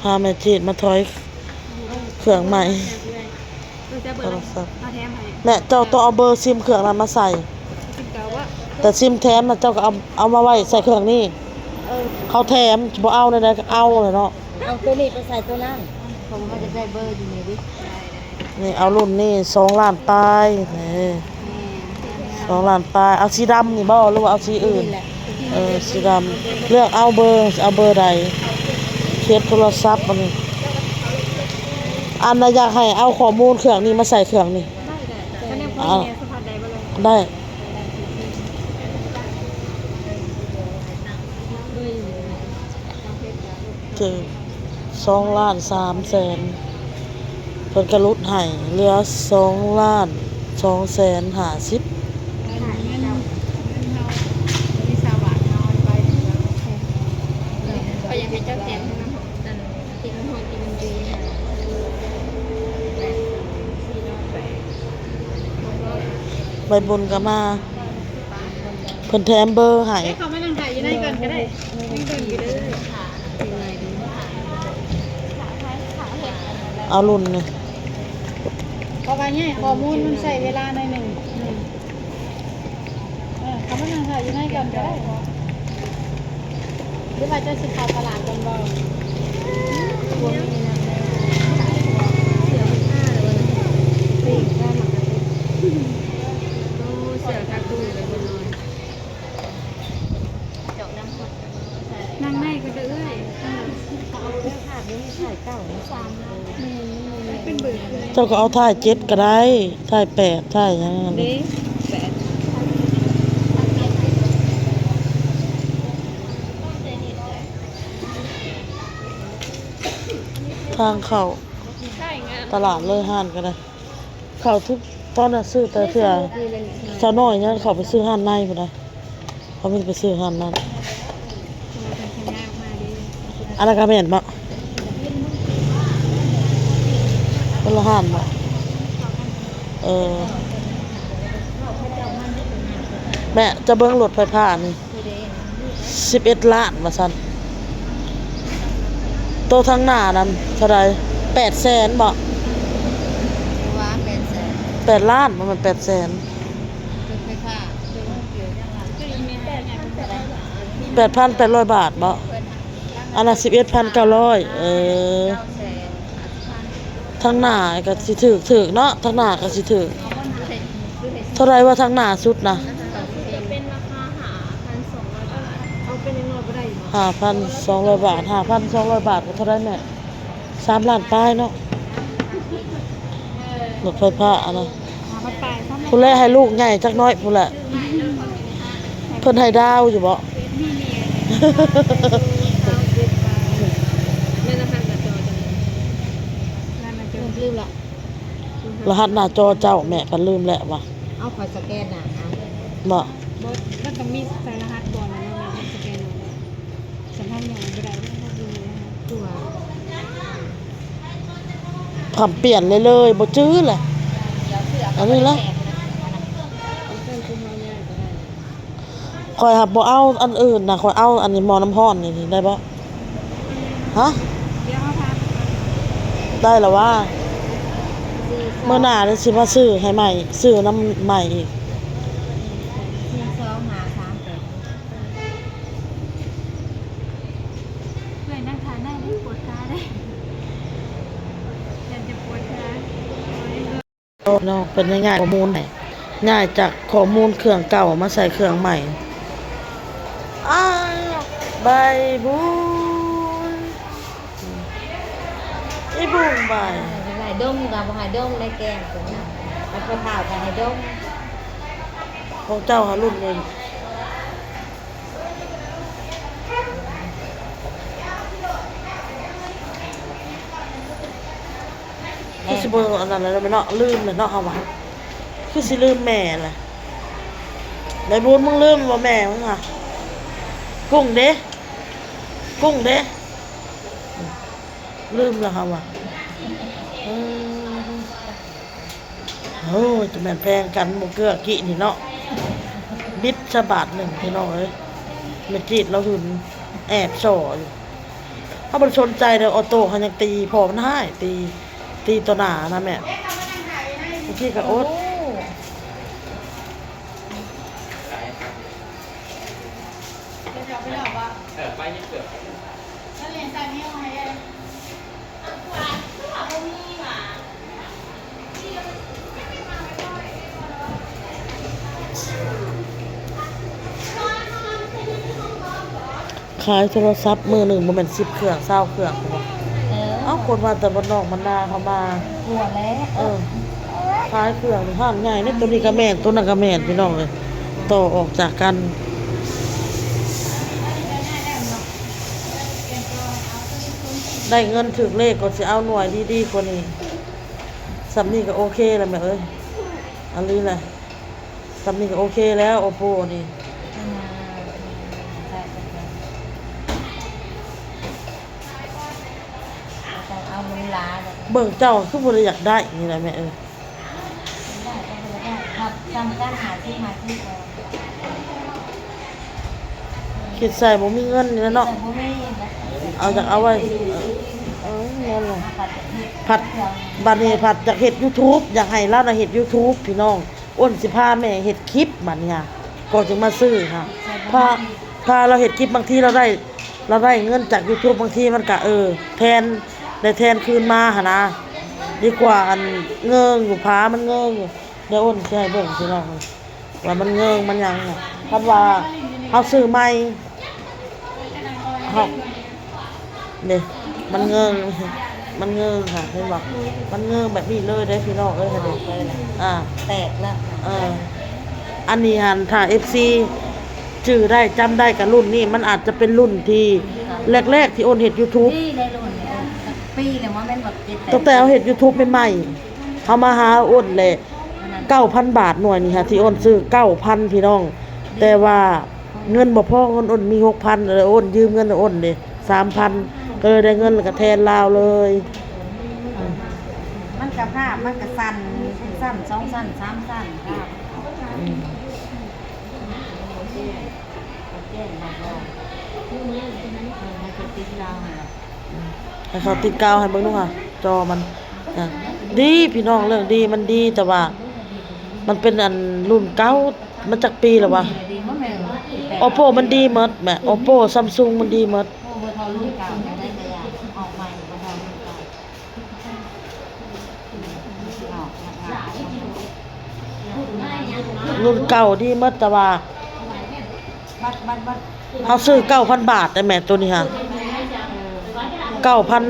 ພາແມ່ຈີດມາຖອຍເຄື່ອງໃໝ່ ເອີ ໃສ່ເບີ ໂທລະສັບ ເຮົາແຖມໃຫ້ ແມ່ ເຈົ້າຕ້ອງເອົາເບີຊິມເຄື່ອງນັ້ນມາໃສ່ ຊິມເກົ່າບໍ່? ແຕ່ຊິມແຖມນະ ເຈົ້າກໍເອົາ ເອົາມາໄວ້ໃສ່ເຄື່ອງນີ້ ເອີ ເຂົາແຖມ ບໍ່ເອົາແນວໃດກໍເອົາແຫຼະເນາະ ເອົາໂຕນີ້ໄປໃສ່ໂຕນັ້ນ ເພາະວ່າເຮົາຢາກໄດ້ເບີຢູ່ນີ້ເດ້. ນີ້ເອົາລຸ້ນນີ້ສອງລ້ານປາຍ ນີ້ ສອງລ້ານປາຍ ເອົາສີດຳນີ້ບໍ່ ຫຼືວ່າເອົາສີອື່ນ? ເອີ ສີດຳ ເລືອກເອົາເບີ ເອົາເບີໃດ ເກັບໂທລະສັບອັນນີ້ ອັນນ່າ ຢາກໃຫ້ເອົາຂໍ້ມູນເຄື່ອງນີ້ມາໃສ່ເຄື່ອງນີ້ ໄດ້ ໄດ້ ໄດ້ ຖືກສອງລ້ານສາມແສນ ເພິ່ນກະຫຼຸດໃຫ້ເຫຼືອສອງລ້ານສອງແສນຫ້າສິບ. ຂ້ອຍຢາກໃຫ້ເຈົ້າແຖມໃຫ້ນຳ ອັນ ທີ່ມັນຮອດທີ່ມັນດີ ໃບບຸນກໍມາ ເພິ່ນແຖມເບີໃຫ້ ເຂົ້າມານັ່ງຖ້າຢູ່ໃນກ່ອນກໍໄດ້ ຍັງດົນຢູ່ເດີ ເອົາລຸ້ນນີ້ ເພາະວ່າໃຫ້ຂໍ້ມູນມັນໃຊ້ເວລາໜ້ອຍໜຶ່ງ ເອີ ເຂົ້າມານັ່ງຖ້າຢູ່ໃນກ່ອນກໍໄດ້ ຫຼືວ່າເຈົ້າຊິເຂົ້າຕະຫຼາດກ່ອນບໍ່? ນັ່ງໃນກໍໄດ້ເອື້ອຍ ເຈົ້າກໍເອົາຖ້າຍເຈັດກໍໄດ້ ຖ້າຍແປດ ຖ້າຍຫຍັງຫັ້ນ ເດ້ ແປດ ທາງເຂົ້າຕະຫຼາດເລີຍ ຮ້ານກໍໄດ້ ເຂົ້າທຸກຕອນນະ ຊື້ແຕ່ເທື່ອ ສາວນ້ອຍຍັງເຂົ້າໄປຊື້ຮ້ານໃນພຸ້ນນະ ເຂົາມີແຕ່ໄປຊື້ຮ້ານນັ້ນ ອັນນັ້ນກະແມ່ນບໍ່? ຄົນລະຮ້ານບໍ່? ເອີ ແມ່ ຈະເບິ່ງລົດໄຟຟ້ານີ້ ສິບເອັດລ້ານວ່າຊັ້ນ ໂຕທາງໜ້ານັ້ນເທົ່າໃດ? ແປດແສນບໍ່? ວ່າແປດແສນ ແປດລ້ານ ບໍ່ແມ່ນແປດແສນ ລົດໄຟຟ້າ ແປດພັນແປດຮ້ອຍບາດບໍ່? ອັນນັ້ນສິບເອັດພັນເກົ້າຮ້ອຍ ເອີ ທາງໜ້າກໍຊິຖືກ ຖືກເນາະ ທາງໜ້າກໍຊິຖືກ ເທົ່າໃດວ່າທາງໜ້າສຸດນະ? ຈະເປັນລາຄາຫ້າພັນສອງຮ້ອຍບາດ ເອົາເປັນນ້ອຍໆບໍ່ໄດ້ບໍ? ຫ້າພັນສອງຮ້ອຍບາດ ຫ້າພັນສອງຮ້ອຍບາດກໍເທົ່າໃດແມ່? ສາມລ້ານປາຍເນາະ ລົດໄຟຟ້າອັນນະ ຫ້າພັນປາຍ ພຸ້ນແຫຼະ ໃຫ້ລູກໃຫຍ່ຈັກໜ້ອຍພຸ້ນແຫຼະ ເພິ່ນໃຫ້ດາວຢູ່ບໍ? ມີ ມີ ຊາວເຈັດບາດ ແມ່ນລະຫັດໜ້າຈໍຈັ່ງໃດ? ລະຫັດໜ້າຈໍເຈົ້າ ແມ່ ປານລືມແລ້ວຫວາ ເອົາ ຂ້ອຍສະແກນໜ້າເອົາ ບໍ? ບໍ່ ມັນຕ້ອງມີໃສ່ລະຫັດກ່ອນແລ້ວເນາະ ສະແກນເອົາ ສຳພັນຫຍັງບໍ່ໄດ້ເດ້ ຖ້າບໍ່ມີລະຫັດ ຄືວ່າ ຄຳປ່ຽນເລີຍໆ ບໍ່ຈື່ແຫຼະ ອັນນີ້ລະ ຂ້ອຍຫາກບໍ່ເອົາອັນອື່ນນະ ຂ້ອຍເອົາອັນນີ້ ໝໍ້ນ້ຳຮ້ອນນີ້ໄດ້ບໍ່? ຮະ? ໄດ້ລະຫວາ? ມື້ໜ້ານີ້ຊິມາຊື້ໃຫ້ໃໝ່ ຊື້ນຳໃໝ່ອີກ ສີ່ສອງຫ້າສາມແປດ ເອື້ອຍນັ່ງທ່າໄດ້ເດ້ ປວດຂາເດ້ ຢ້ານຈະປວດຂາ ເນາະ ເພິ່ນໄດ້ຍ້າຍຂໍ້ມູນໃໝ່ ຍ້າຍຈາກຂໍ້ມູນເຄື່ອງເກົ່າມາໃສ່ເຄື່ອງໃໝ່ ອ້າວ ໃບບຸນ ອີບຸນໃບ ໃຫ້ດົມກໍບໍ່ໃຫ້ດົມ ໄດ້ແກງຕົວນັ້ນ ແລ້ວກໍເຖົ້າກໍໃຫ້ດົມ ຂອງເຈົ້າຫາລຸ້ນເລີຍ. ຄືຊິບໍ່ອັນນັ້ນແລ້ວເນາະ ລືມແລ້ວເນາະເຮົາວ່າ ຄືຊິລືມແມ່ແຫຼະ ໃບບຸນ ມຶງລືມບໍ່ແມ່ມຶງຫະ? ກຸ້ງເດ? ກຸ້ງເດ? ລືມແລ້ວເຮົາວ່າ ເອີ. ໂອ້ຍ ຈະແມ່ນແພງກັນບໍ່ເກື້ອກີ້ນີ້ເນາະ ບິດຊະບາດໜຶ່ງພີ່ນ້ອງເອີຍ ແມ່ຈີດລາວຫຶງແອບສໍ້ຢູ່ ເຮົາບໍ່ໄດ້ສົນໃຈເດ້ ອອໂຕ້ເຮົາຍັງຕີ ພໍ່ມັນຮ້າຍ ຕີ ຕີຕໍ່ໜ້ານະແມ່. ບາງທີກໍອົດ. ຂາຍໂທລະສັບມື້ໜຶ່ງບໍ່ແມ່ນສິບເຄື່ອງ ຊາວເຄື່ອງພຸ້ນບໍ່? ເອີ ເອົາ ຄົນມາແຕ່ບ້ານນອກບ້ານນາເຂົາມາ ກວ່າແລ້ວ. ເອີ ຂາຍເຄື່ອງ ຮ້ານໃຫຍ່ເດ້ ໂຕນີ້ກໍແມ່ນ ໂຕນັ້ນກໍແມ່ນ ພີ່ນ້ອງເອີຍ ຕໍ່ອອກຈາກກັນ. ໄດ້ເງິນຖືກເລກກໍຊິເອົາໜ່ວຍດີໆກວ່ານີ້. ສ່ຳນີ້ກໍໂອເຄແລ້ວແມ່ເອີຍ ອີ່ຫຼີແຫຼະ. ສ່ຳນີ້ກໍໂອເຄແລ້ວ ໂອໂປນີ້. ເບິ່ງເຈົ້າຄືບໍ່ໄດ້ຢາກໄດ້ນີ້ແຫຼະແມ່ເອີຍ. ຄິດໃສ່ບໍ່ມີເງິນນີ້ແຫຼະເນາະ. ເອົາ ຢາກເອົາໄວ້ ເອີ ນັ້ນແຫຼະ. ພັດ ບັດນີ້ພັດຢາກເຮັດຢູທູບ ຢາກໃຫ້ລາວນະເຮັດຢູທູບ ພີ່ນ້ອງ. ອ້ນຊິພາແມ່ເຮັດຄລິບບັດນີ້ຫາ ກໍຈຶ່ງມາຊື້ຫາ ພາ ພາລາວເຮັດຄລິບ ບາງທີລາວໄດ້ ລາວໄດ້ເງິນຈາກຢູທູບ ບາງທີມັນກະ ເອີ ແທນ ໄດ້ແທນຄືນມາຫັ້ນນະ ດີກວ່າອັນເງິງຢູ່ ພາມັນເງິງຢູ່. ດຽວອ້ນຊິໃຫ້ເບິ່ງພີ່ນ້ອງ ວ່າມັນເງິງມັນຫຍັງນະ. ຄັນວ່າເຮົາຊື້ໃໝ່ ເຮົາ ນີ້ ມັນເງິງ ມັນເງິງຫາ ເຫັນບໍ່? ມັນເງິງແບບນີ້ເລີຍເດ້ພີ່ນ້ອງເອີຍ ຫັ້ນເດ້. ອ່າ ແຕກແລ້ວ. ເອີ ອັນນີ້ຫັ້ນ ຖ້າເອັຟຊີຈື່ໄດ້ ຈຳໄດ້ ກະລຸ້ນນີ້ ມັນອາດຈະເປັນລຸ້ນທີ່ແລກໆທີ່ອ້ນເຮັດຢູທູບ ນີ້ໄດ້ລຸ້ນນີ້ ເອີ ຈັກປີແລ້ວ ບໍ່ແມ່ນວ່າເຈັດແປດ ຕັ້ງແຕ່ເຮົາເຮັດຢູທູບໃໝ່ໆ ເຮົາມາຫາອ້ນແຫຼະ. ເກົ້າພັນບາດໜ່ວຍນີ້ຫາ ທີ່ອ້ນຊື້ເກົ້າພັນ ພີ່ນ້ອງ ແຕ່ວ່າເງິນບໍ່ພໍ ເງິນອ້ນມີຫົກພັນ ເລີຍອ້ນຢືມເງິນອ້ນເດ້ສາມພັນ ກໍເລີຍໄດ້ເງິນ ແລ້ວກໍແທນລາວເລີຍ. ມັນກະພາບ ມັນກະສັ້ນ ເປັນຊັ້ນ ສອງຊັ້ນ ສາມຊັ້ນ ພາບ. ອືມ ໂອເຄ ໂອເຄ ແລ້ວກໍ ເອີ ໃຫ້ເຂົາຕິດດາວໃຫ້. ອືມ ໃຫ້ເຂົາຕິດກາວໃຫ້ເບິ່ງດູຫາ ຈໍມັນ ອາ ດີພີ່ນ້ອງ ເລື່ອງດີມັນດີ ແຕ່ວ່າມັນເປັນອັນລຸ້ນເກົ່າ ມັນຈັກປີແລ້ວວະ? ໂອໂປມັນດີໝົດແມະ ໂອໂປ ຊຳຊຸງ ມັນດີໝົດ. ລຸ້ນເກົ່າດີໝົດ ແຕ່ວ່າ ເຮົາຊື້ເກົ້າພັນບາດໄດ້ແມ່ ໂຕນີ້ຫາ ເກົ້າພັນ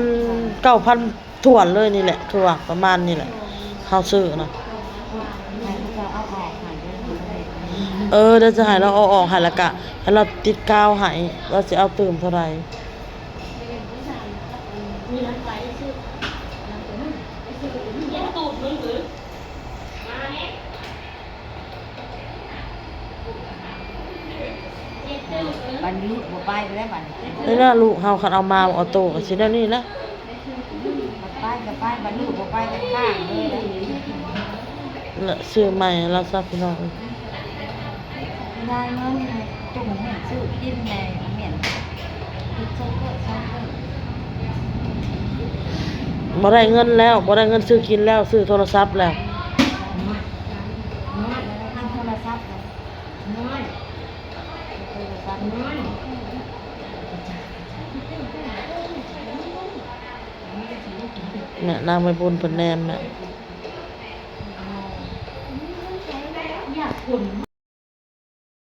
ເກົ້າພັນຖ້ວນເລີຍນີ້ແຫຼະ ຄືວ່າປະມານນີ້ແຫຼະ ເຮົາຊື້ນະ. ເອີ ດຽວຈະໃຫ້ລາວເອົາອອກໃຫ້ ແລ້ວກະໃຫ້ລາວຕິດກາວໃຫ້ ວ່າຊິເອົາຕື່ມເທົ່າໃດ. ບັດນີ້ລູກບໍ່ໄປແລ້ວບັດນີ້ ນີ້ລະລູກເຮົາ ຄັນເອົາມາອອໂຕ້ກໍຊິແນວນີ້ລະ ໄປກໍໄປ ບັດລູກບໍ່ໄປກໍຄ້າງເລີຍ ຊື້ໃໝ່ລະຊະພີ່ນ້ອງເອີຍ. ໄດ້ເງິນຈຸ່ມເງິນຊື້ກິນແດ່ ແມ່ນ ບໍ່ໄດ້ເງິນແລ້ວ ບໍ່ໄດ້ເງິນຊື້ກິນແລ້ວ ຊື້ໂທລະສັບແລ້ວ ໂທລະສັບ ໂທລະສັບ ແມ່ນາງໃບບຸນເພິ່ນແນມແມ່.